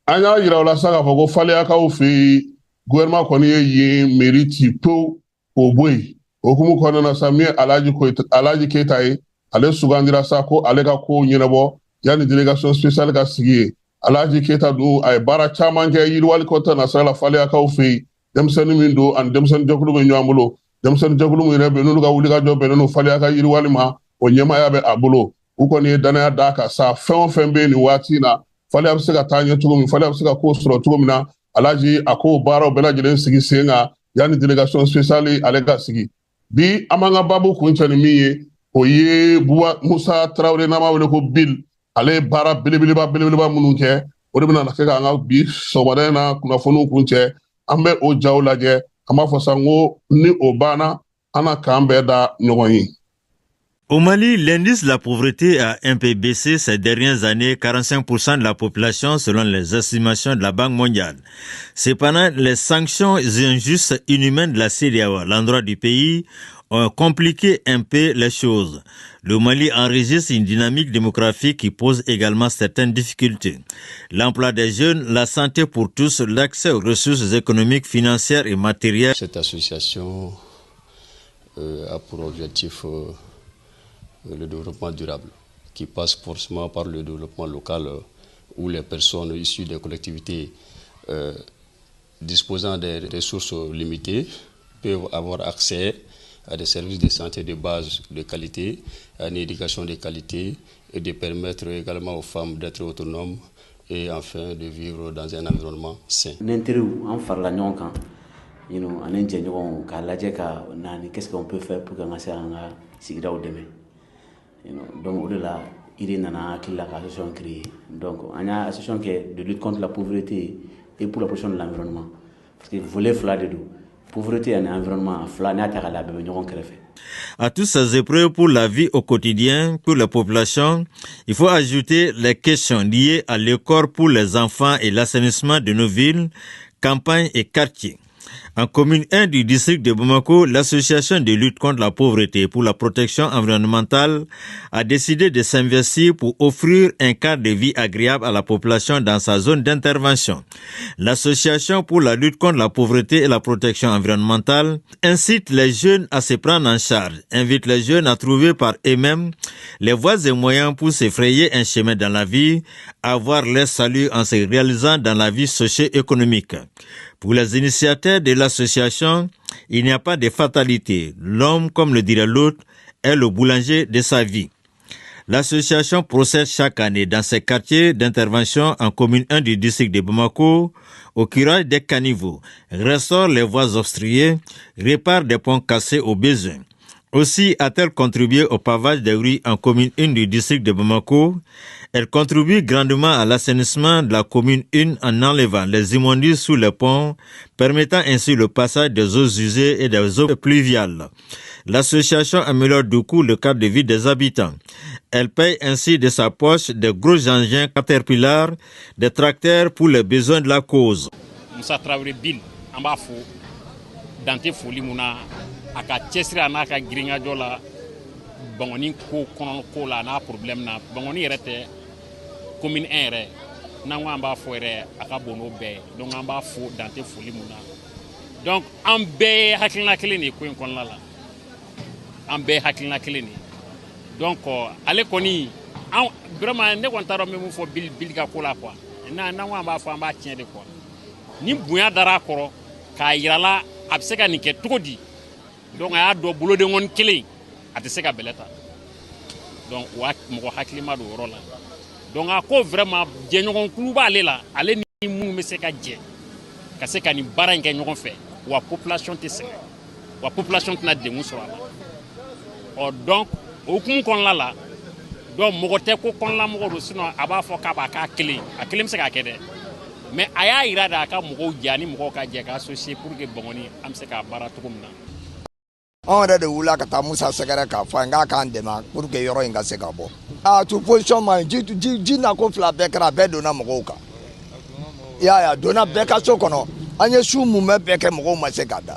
An y'a yira o la sa k'a fɔ ko Faleyakaw fɛ yen, gouvernement kɔni ye yen mairie ci pewu k'o bɔ yen. O hukumu kɔnɔna na sa, min ye Alhaji Keyita ye, ale sugandira sa ko ale ka kow ɲɛnabɔ yanni délégation spéciale ka sigi yen. Alhaji Keyita dun, a ye baara caman kɛ yiriwali kɔta nasira la Faleyakaw fɛ yen. Denmisɛnnin min don, ani denmisɛnnin jɛkulu bɛ ɲɔgɔn bolo. Denmisɛnnin jɛkulu min yɛrɛ bɛ yen, n'olu ka wulikajɔ bɛnnen don Faleya ka yiriwali ma, o ɲɛmaaya bɛ a bolo. U kɔni ye danaya d'a kan sa, fɛn o fɛn bɛ yen nin waati in na, Faleya bɛ se ka taa ɲɛ cogo min, Faleya bɛ se ka ko sɔrɔ cogo min na, Alhaji a k'o baaraw bɛɛ lajɛlen sigi sen kan yanni délégation spéciale ale ka sigi. Bi, an b'an ka baabu kuncɛ ni min ye, o ye Buba Musa Tarawele, n'an b'a wele ko Bill. Ale ye baara belebeleba belebeleba minnu kɛ, o de bɛna kɛ k'an ka bi sɔgɔmada in na kunnafoniw kuncɛ. An bɛ o jaw lajɛ. An b'a fɔ sa ko ni o banna, an na k'an bɛɛ da ɲɔgɔn ye. Au Mali, l'indice de la pauvreté a un peu baissé ces dernières années, 45% de la population selon les estimations de la Banque mondiale. Cependant, les sanctions injustes, inhumaines de la CEDEAO à l'endroit du pays ont compliqué un peu les choses. Le Mali enregistre une dynamique démographique qui pose également certaines difficultés. L'emploi des jeunes, la santé pour tous, l'accès aux ressources économiques, financières et matérielles. Cette association a pour objectif le développement durable, qui passe forcément par le développement local où les personnes issues des collectivités disposant des ressources limitées peuvent avoir accès à des services de santé de base de qualité, à une éducation de qualité et de permettre également aux femmes d'être autonomes et enfin de vivre dans un environnement sain. N teriw, an farala ɲɔgɔn kan ani n jɛɲɔgɔnw k'a lajɛ ka na ni qu'est-ce qu'on peut faire pour que an ka se an ka sigidaw dɛmɛ. Donc o de la, idée nana hakili la ka association créer. Donc an y'a association kɛ de lutte contre la pauvreté et pour la protection de l'environnement, parce que volet fila de don, pauvreté ani environnement fila, n'i y'a ta k'a lajɛ, a bɛɛ bɛ ɲɔgɔn kɛrɛfɛ. À toutes ces épreuves pour la vie au quotidien, pour la population, il faut ajouter les questions liées à l'école pour les enfants et l'assainissement de nos villes. campagnes et quartiers. En commune 1 du district de Bamako, l'association de lutte contre la pauvreté pour la protection environnementale a décidé de s'investir pour offrir un cadre de vie agréable à la population dans sa zone d'intervention. L'association pour la lutte contre la pauvreté et la protection environnementale incite les jeunes à se prendre en charge, invite les jeunes à trouver par eux-mêmes les voies et moyens pour se frayer un chemin dans la vie, avoir leur salut en se réalisant dans la vie socio-économique. Pour les initiateurs de l'association, il n'y a pas de fatalité. L'homme, comme le dirait l'autre, est le boulanger de sa vie. L'association procède chaque année dans ses quartiers d'intervention en commune 1 du district de Bamako au curage des caniveaux, restaure les voies obstruées, répare des ponts cassés au besoin. Aussi a-t-elle contribué au pavage des rues en commune 1 du district de Bamako. Elle contribue grandement à l'assainissement de la commune 1 en enlevant les immondices sous les ponts, permettant ainsi le passage des eaux usées et des eaux pluviales. L'association améliore du coup le cadre de vie des habitants. Elle paye ainsi de sa poche des gros engins Caterpillar, des tracteurs pour les besoins de la cause. Moussa Traoré Bill, an b'a fo dan tɛ foli mun na a ka cɛsiri a n'a ka girinkajɔ la Bankɔni ko kɔnɔ ko la a n'a problème na Bankɔni yɛrɛ tɛ commune 1 yɛrɛ n'an ko an b'a fɔ yɛrɛ a ka bon n'o bɛɛ ye donc an b'a fo dan tɛ foli mun na donc an bɛɛ ye hakilina kelen de ye ko in kɔnɔna la an bɛɛ ye hakilina kelen de ye donc ale kɔni an vraiment ne kɔni t'a dɔn n bɛ mun fɔ Bill Bill ka ko la quoi n'an ko an b'a fɔ an b'a tiɲɛ de quoi ni bonya dara a kɔrɔ k'a yira la a bɛ se ka nin kɛ cogo di donc a y'a dɔn bolodenkɔni kelen a tɛ se ka bɛlɛ ta donc o mɔgɔ hakilima don o yɔrɔ la donc a ko vraiment jɛɲɔgɔnkulu b'ale la ale ni minnu bɛ se ka jɛ ka se ka nin baara in kɛ ɲɔgɔn fɛ wa population tɛ sɛgɛn wa population tɛna degun sɔrɔ a la ɔ donc o hukumu kɔnɔna la donc mɔgɔ tɛ ko kɔnɔna mɔgɔ don sinon a b'a fɔ k'a b'a k'a kelen a kelen bɛ se k'a kɛ dɛ mais a y'a yira de a ka mɔgɔw jɛ ani mɔgɔw ka jɛ ka associer pour que Bankɔni an bɛ se k'a baara cogo min na. Anw yɛrɛ de wulila ka taa Musa sɛgɛrɛ k'a fɔ an k'a k'an dɛmɛ pour que yɔrɔ in ka se ka bɔ. A tu position ma ɲi ji ji ji nako fila bɛɛ kɛra a bɛɛ donna mɔgɔw kan. I y'a ye a donna bɛɛ ka so kɔnɔ an ye su mun bɛɛ kɛ mɔgɔw ma se ka da.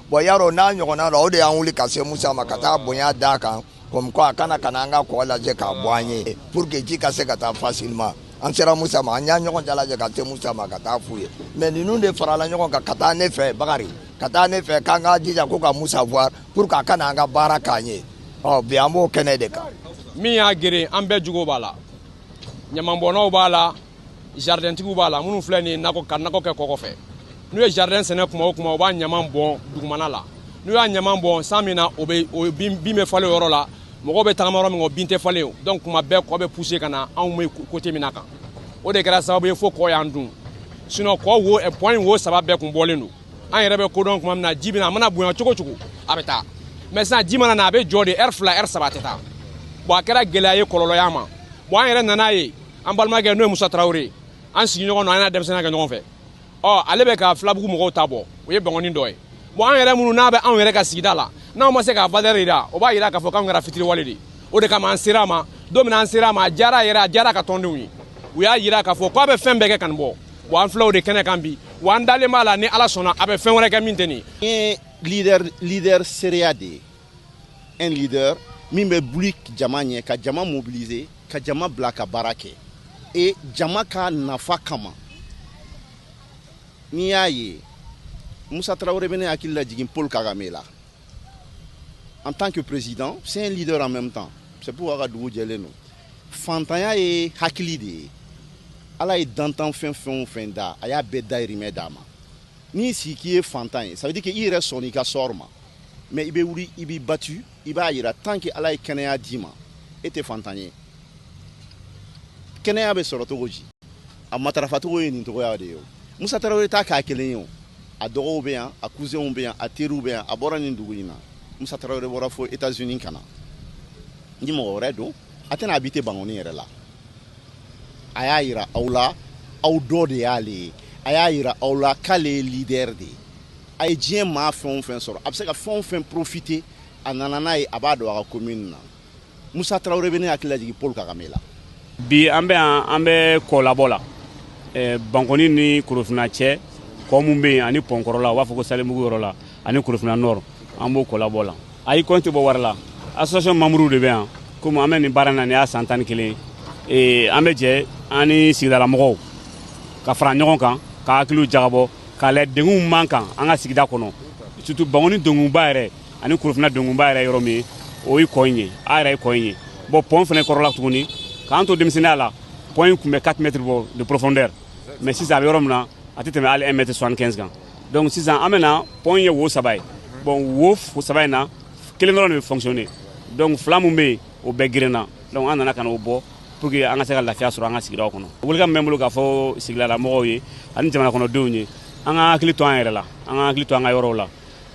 Bon yarɔ n'a ɲɔgɔnna la o de y'an wuli ka se Musa ma ka taa bonya d'a kan comme quoi a kana ka na an ka kɔ lajɛ k'a bɔ an ye pour que ji ka se ka taa facilement. An sera Musa ma an y'a ɲɔgɔn dalajɛ ka se Musa ma ka taa f'u ye mais ninnu de farala ɲɔgɔn kan ka taa ne fɛ Bakari ka taa ne fɛ k'an ka jija ko ka Musa voir pour que a ka na an ka baara k'an ye ɔ bi an b'o kɛnɛ de kan. Min y'a geren an bɛɛ jugo b'a la ɲamanbɔnnaw b'a la jardintigiw b'a la minnu filɛ nin ye nakɔ ka nakɔ kɛ kɔkɔ fɛ n'u ye jardin sɛnɛ kuma o kuma u b'a ɲaman bɔn dugumana la n'u y'a ɲaman bɔn san min na o bɛ o bin bin bɛ falen o yɔrɔ la mɔgɔw bɛ tagama yɔrɔ min o bin tɛ falen o donc kuma bɛɛ kɔ bɛ pousser ka na anw bɛ côté min na kan o de kɛra sababu ye fo kɔ y'an dun sinon kɔ wo pont in wo saba bɛɛ kun bɔlen don an yɛrɛ bɛ kodɔn tuma min na ji bɛ na a mana bonya cogo cogo a bɛ taa mais sisan ji mana na a bɛ jɔ de heure 2 heure 3 a tɛ taa bon a kɛra gɛlɛya ye kɔlɔlɔ y'a ma bon an yɛrɛ nana ye an balimakɛ n'o ye Musa Tarawele an sigiɲɔgɔn don an n'a denmisɛnninya kɛ ɲɔgɔn fɛ ɔ ale bɛ ka Filabugu mɔgɔw ta bɔ o ye Bankɔni dɔ ye bon an yɛrɛ minnu n'a bɛ anw yɛrɛ ka sigida la n'anw ma se k'a valeur yira o b'a yira k'a fɔ k'anw kɛra fitiriwale de ye o de kama an sera a ma don min na an sera a ma a diyara a yɛrɛ a diyara a ka tɔndenw ye u y'a yira k'a fɔ k'a bɛ fɛn bɛɛ kɛ ka nin bɔ bon an filɛ o de kɛnɛ kan bi wa an dalen b'a la ni Ala sɔnna a bɛ fɛn wɛrɛ kɛ min tɛ nin ye. Leader leader seereya de ye un leader min bɛ buli jama ɲɛ ka jama mobiliser ka jama bila ka baara kɛ et jama ka nafa kama. N'i y'a ye Moussa Traoré bɛ ne hakili lajigin Paul Kagame la en tant que président, c'est un leader en même temps. C'est pourquoi ka dugu jɛlen don. Fantanya ye hakili de ye. Ala ye dantan fɛn fɛn o fɛn da a y'a bɛɛ dayirimɛ d'a ma. N'i sigi k'i ye fantan ye, ça veut dire que i yɛrɛ sɔnn'i ka sort ma. Mais i bɛ wuli i b'i battu i b'a yira tant que Ala ye kɛnɛya d'i ma e tɛ fantan ye. Kɛnɛya bɛ sɔrɔ cogo di? A matarafacogo ye nin cogoya de ye o. Musa Tarawele t'a k'a kelen ye o. A dɔgɔw bɛ yan, a cousinw bɛ yan, a teriw bɛ yan, a bɔra nin dugu in na. Musa Tarawele bɔra fo États-Unis ka na. Ni mɔgɔ wɛrɛ don, a tɛna habiter Bankɔni yɛrɛ la. A y'a yira aw la, aw dɔ de y'ale ye. A y'a yira aw la k'ale ye leader de ye. A ye diɲɛ maa fɛn o fɛn sɔrɔ, a bɛ se ka fɛn o fɛn profiter, a nana n'a ye, a b'a don a ka commune na. Musa Tarawele bɛ ne hakili lajigin Paul Kagame la. Bi an bɛ yan an bɛ kɔlabɔ la. Bankɔni ni Korofina cɛ, kɔ mun bɛ yen ani pɔnkɔrɔla, u b'a fɔ ko Salimugu yɔrɔ la, ani Korofina Nord, an b'o kɔlabɔ la. Ayi, kɔn tɛ bɔ wari la. Association membre de bɛ yan. Komi an bɛ nin baara in na, nin y'a san 11 ye, an bɛ jɛ an ni sigidalamɔgɔw ka fara ɲɔgɔn kan, ka hakiliw jagabɔ, k'a lajɛ degun min b'an kan an ka sigida kɔnɔ, surtout Bankɔni degunba yɛrɛ ani Korofina degunba yɛrɛ. Yɔrɔ min ye, o ye kɔ in ye, a yɛrɛ ye kɔ in ye. Bon, pont fana kɔrɔla tuguni. K'an to denmisɛnninya la, pont in tun bɛ 4 mètres bɔ de profondeur, mais sisan a bɛ yɔrɔ min na, a tɛ tɛmɛ hali 1 mètre 75 kan. Donc sisan an bɛ na, pont in ye wo saba ye. Bon, wo saba in na, kelen dɔrɔn de bɛ fonctionner. Donc fila mun bɛ yen, o bɛɛ gerenna. Donc an nana ka na o bɔ pour que an ka se ka lafiya sɔrɔ an ka sigidaw kɔnɔ. Welekan min bɛ n bolo k'a fɔ sigidala mɔgɔw ye ani jamana kɔnɔdenw ye, an ka hakili to an yɛrɛ la, an ka hakili to an ka yɔrɔw la,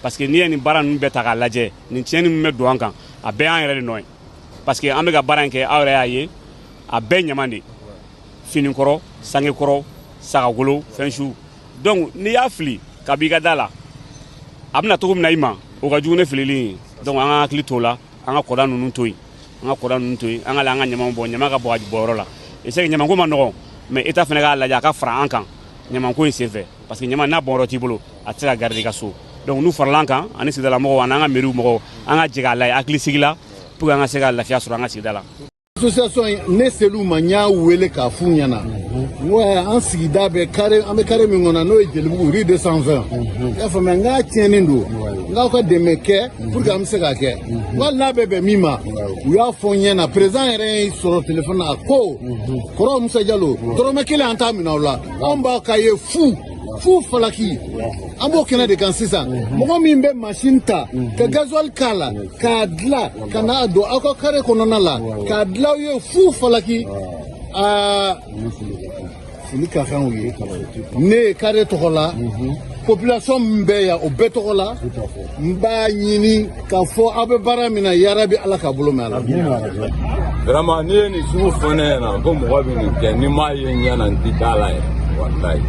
parce que n'i ye nin baara ninnu bɛɛ ta k'a lajɛ, nin tiɲɛni min bɛ don an kan, a bɛɛ y'an yɛrɛ de nɔ ye, parce que an bɛ ka baara in kɛ, aw yɛrɛ y'a ye, a bɛɛ ɲaman de, finikɔrɔ, sangekɔrɔ, sagagolo, fɛn su. Donc n'i y'a fili ka b'i ka da la, a bɛna cogo min na i ma, o ka jugu ne filili ye. Donc an ka hakili t'o la, an ka kɔda ninnu to yen, an ka kɔda ninnu to yen, an ka an ka ɲamanw bɔ, ɲama ka bɔ a bɔyɔrɔ la. Et c'est que ɲamanko ma nɔgɔn, mais État fana k'a lajɛ, a ka fara an kan ɲamanko in senfɛ, parce que ɲama n'a bɔnyɔrɔ t'i bolo, a tɛ se ka garder i ka so. Donc n'u farala an kan ani sigidalamɔgɔw ani an ka mairie mɔgɔw, an ka jɛ k'a lajɛ hakili sigi la pour que an ka se ka lafiya sɔrɔ an ka sigida la. Association in, ne sel'u ma, n y'a wele k'a f'u ɲɛna, n ko an sigida bɛ carré, an bɛ carré min kɔnɔ, n'o ye Jelibugu rue 220, i y'a faamuya, n k'a tiɲɛnen don, n k'aw ka dɛmɛ kɛ pour que an bɛ se k'a kɛ. N ko hali n'a bɛ bɛn min ma, u y'a fɔ n ɲɛna. Président yɛrɛ ye sɔrɔ téléphone na, a ko kɔrɔ Musa Jalo, dɔrɔmɛ kelen an t'a minɛ aw la, anw b'a ka ye fu fu falaki. An b'o kɛnɛ de kan sisan. Mɔgɔ min bɛ machine ta ka gasoil k'a la k'a dilan ka n'a don aw ka carré kɔnɔna la k'a dilan aw ye fu falaki, aa, foli ka kan u ye. Ne ye carré tɔgɔ la, population min bɛ yan, o bɛɛ tɔgɔ la, n b'a ɲini k'a fɔ aw bɛ baara min na, yarabi Ala k'a bolo mɛn a la. Vraiment, n'i ye nin sugu fɔ ne ɲɛna ko mɔgɔ bɛ nin kɛ, ni m'a ye n ɲɛ na, n ti da la yɛrɛ, walayi.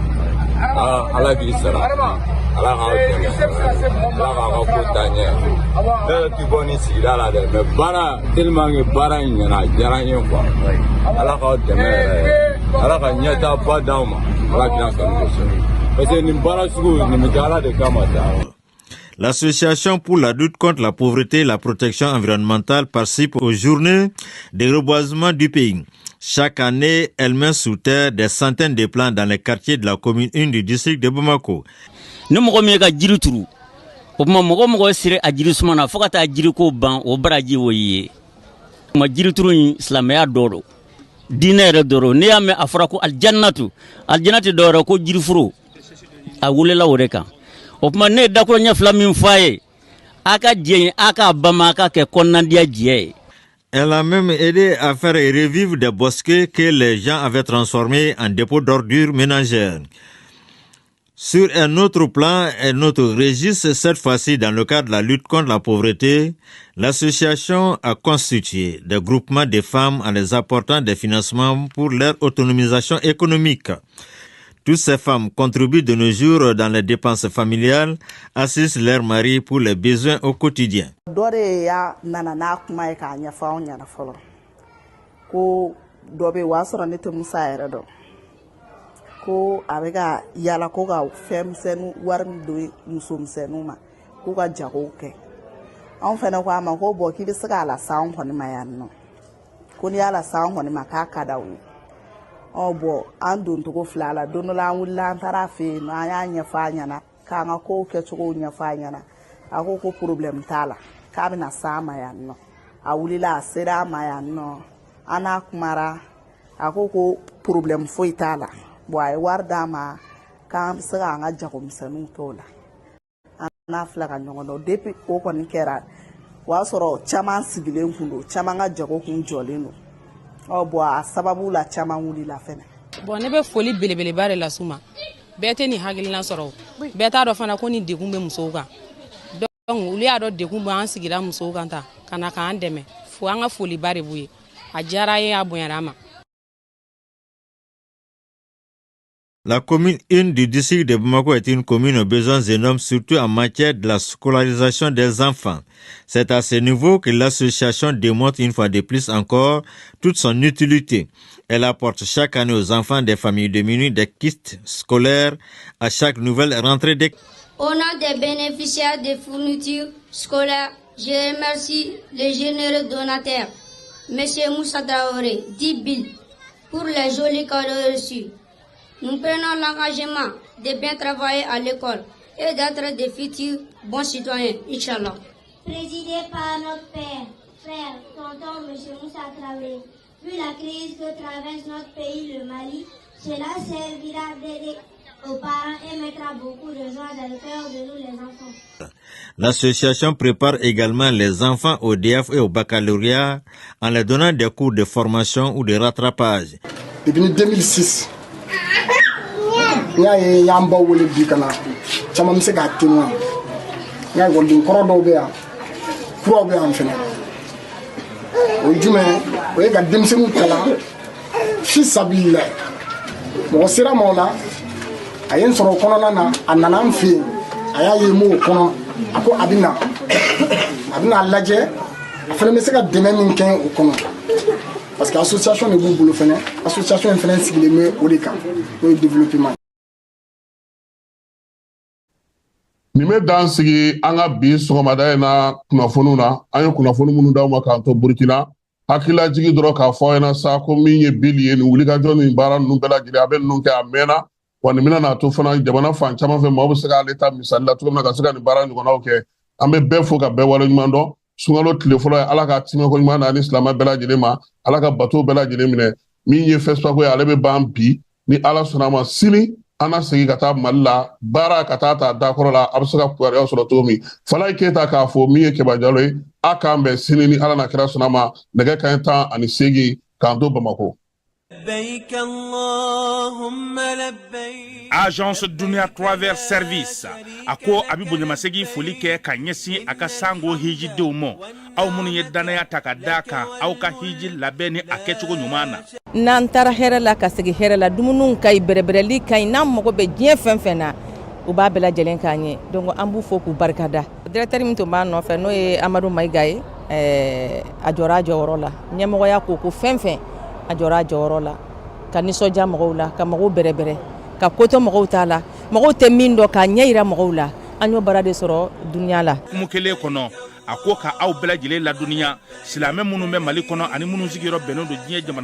Aa, Ala k'i sara, Ala k'aw dɛmɛ, Ala k'aw ka ko taa ɲɛ. Ne yɛrɛ ti bɔ nin sigida la dɛ, mais baara tellement que baara in ɲɛna, a diyara n ye quoi. Ala k'aw dɛmɛ yɛrɛ, Ala ka ɲɛtaaba d'aw ma, Ala k'i kanu kosɛbɛ, parce que nin baara sugu nin bɛ kɛ Ala de kama sa. L'Association pour la lutte contre la pauvreté et la protection environnementale participe aux journées de reboisement du pays. Chaque année, elle met sous terre des centaines de plants dans les quartiers de la commune 1 du district de Bamako. Ni mɔgɔ min ye ka jiri turu, o tuma mɔgɔ mɔgɔ sera a jiri suma na fo ka taa jiriko ban, o baraji o ye. Kuma jirituru in, silamɛya dɔ don, diinɛ yɛrɛ dɔ don. N'i y'a mɛn a fɔra ko alijannatu, alijana tɛ dɔwɛrɛ ko jiriforo, a welela o de kan. O tuma ne ye dakoro ɲɛ fila min fɔ a ye, a ka diɲɛ ye, a k'a bama, a ka kɛ kɔnɔnadiya diɲɛ ye. Elle a même aidé à faire revivre des bosquets que les gens avaient transformés en dépôts d'ordures ménagères. Sur un autre plan, un autre registre, cette fois-ci dans le cadre de la lutte contre la pauvreté, l'association a constitué des groupements de femmes en les apportant des financements pour leur autonomisation économique. Toutes ces femmes contribuent de nos jours dans les dépenses familiales, assistent leur mari pour les besoins au quotidien. Dɔ de y'a nana n'a kuma ye k'a ɲɛfɔ anw ɲɛna fɔlɔ ko dɔ bɛ yen, o y'a sɔrɔ ne tɛ Musa yɛrɛ dɔn, ko a bɛ ka yala ko ka fɛn misɛnnin wari min don musomisɛnninw ma k'u ka jagow kɛ. Anw fɛnɛ ko a ma ko bɔn, k'i bɛ se k'a lase anw kɔni ma yan nɔ, ko n'i y'a lase anw kɔni ma, k'a ka d'aw ye. Ɔ bɔn, an doncogo fila la, don dɔ la an wulila, an taara a fɛ yen nɔ, an y'a ɲɛfɔ a ɲɛna, k'an ka kow kɛcogow ɲɛfɔ a ɲɛna. A ko ko problème t'a la, k'a bɛna s'an ma yan nɔ. A wulila, a sera an ma yan nɔ, an n'a kumara. A ko ko problème foyi t'a la. Bon, a ye wari d'an ma k'an bɛ se k'an ka jagomisɛnninw kɛ o la. An n'a filɛ ka ɲɔgɔn dɔn depuis o kɔni kɛra, o y'a sɔrɔ caman sigilen kun don, caman ka jago kun jɔlen don. Ɔ bɔn, a sababu la caman wulila fɛnɛ. Bon, ne bɛ foli belebeleba de las'u ma. Bɛɛ tɛ nin hakilina sɔrɔ, bɛɛ t'a dɔn fana ko nin degun bɛ musow kan. Donc olu y'a dɔn degun bɛ an sigira musow kan ta ka na k'an dɛmɛ fo. An ka foliba de b'u ye. A diyara an ye, a bonyara an ma. La commune 1 du district de Bamako est une commune aux besoins énormes, surtout en matière de la scolarisation des enfants. C'est à ce niveau que l'association démontre une fois de plus encore toute son utilité. Elle apporte chaque année aux enfants des familles démunies des kits scolaires à chaque nouvelle rentrée d'école. Au nom des bénéficiaires des fournitures scolaires, je remercie les généreux donateurs, M. Moussa Traoré, dit Bill, pour les jolis cadeaux reçus. Nous prenons l'engagement de bien travailler à l'école et d'être des futurs bons citoyens, Inch'Allah. Présidé par notre père, frère, tonton M. Moussa Traoré, vu la crise que traverse notre pays, le Mali, cela servira d'aider aux parents et mettra beaucoup de joie dans le cœur de nous les enfants. L'association prépare également les enfants au DEF et au baccalauréat en leur donnant des cours de formation ou de rattrapage. Depuis 2006, n y'a ye n y'an baw wele bi ka na, caman bɛ se k'a témoin. N ka ekɔliden kɔrɔ dɔw bɛ yan, kuraw bɛ yan fɛnɛ. O ye jumɛn ye? O ye ka denmisɛnninw kalan fi sabilila. Mɔgɔ sera ma o la, a ye n sɔrɔ o kɔnɔna na. A nana an fɛ yen, a y'a ye n b'o kɔnɔ, a ko a bɛ na, a bɛ n'a lajɛ, a fana bɛ se ka dɛmɛ min kɛ o kɔnɔ, parce que association de b'u bolo fɛnɛ. Association in fɛnɛ sigilen bɛ o de kan, n'o ye développement. Nin bɛ dan sigi an ka bi sɔgɔmada in na kunnafoniw na. An ye kunnafoni minnu d'aw ma k'an to Burukina, hakililajigi dɔrɔn k'a fɔ aw ɲɛna sa ko min ye Bili ye, nin wulikajɔ nin baara ninnu bɛɛ lajɛlen, a bɛ ninnu kɛ a mɛnna. Wa nin bɛna n'a to fana jamana fan caman fɛ, maaw bɛ se k'ale ta misali la cogo min na ka se ka nin baara ɲɔgɔnnaw kɛ. An bɛ bɛɛ fo ka bɛɛ waleɲuman dɔn. Sunkalo tile fɔlɔ ye, Ala ka timɛko ɲuman na ni silamɛ bɛɛ lajɛlen ma, Ala ka bato bɛɛ lajɛlen minɛ. Min ye FESPACO ye, ale bɛ ban bi ni Ala sɔnna a ma. Sini an na segin ka taa Mali la baara ka taa ta dakɔrɔ la, a bɛ se ka kibaruya sɔrɔ cogo min. Falayi Keyita k'a fɔ min ye Kɛba Jalo ye, a k'an bɛn sini ni Ala na kira sɔnna ma, nɛgɛ kanɲɛ 18 k'an to Bamakɔ. Agence Dunia Travel Service a ko a bɛ bonyamasegin foli kɛ ka ɲɛsin a ka sango hijidenw ma, aw minnu ye dannaya ta ka da kan aw ka hiji labɛn ni a kɛcogo ɲuman na. N'an taara hɛrɛ la ka segin hɛrɛ la, dumuniw ka ɲi, bɛrɛbɛrɛli ka ɲi, n'an mago bɛ diɲɛ fɛn fɛn na, u b'a bɛɛ lajɛlen k'an ye. Donc an b'u fo k'u barikada. Directeur min tun b'an nɔfɛ, n'o ye Amadu Mayiga ye, a jɔra a jɔyɔrɔ la. Ɲɛmɔgɔya ko ko fɛn fɛn, a jɔra a jɔyɔrɔ la ka nisɔndiya mɔgɔw la, ka mɔgɔw bɛrɛbɛrɛ, ka ko to mɔgɔw t'a la, mɔgɔw tɛ min dɔn, k'a ɲɛ yira mɔgɔw la. An y'o baara de sɔrɔ Dunia la. Hukumu kelen kɔnɔ, a ko ka aw bɛɛ lajɛlen ladɔnniya, silamɛ minnu bɛ Mali kɔnɔ ani minnu sigiyɔrɔ bɛnnen don diɲɛ jamana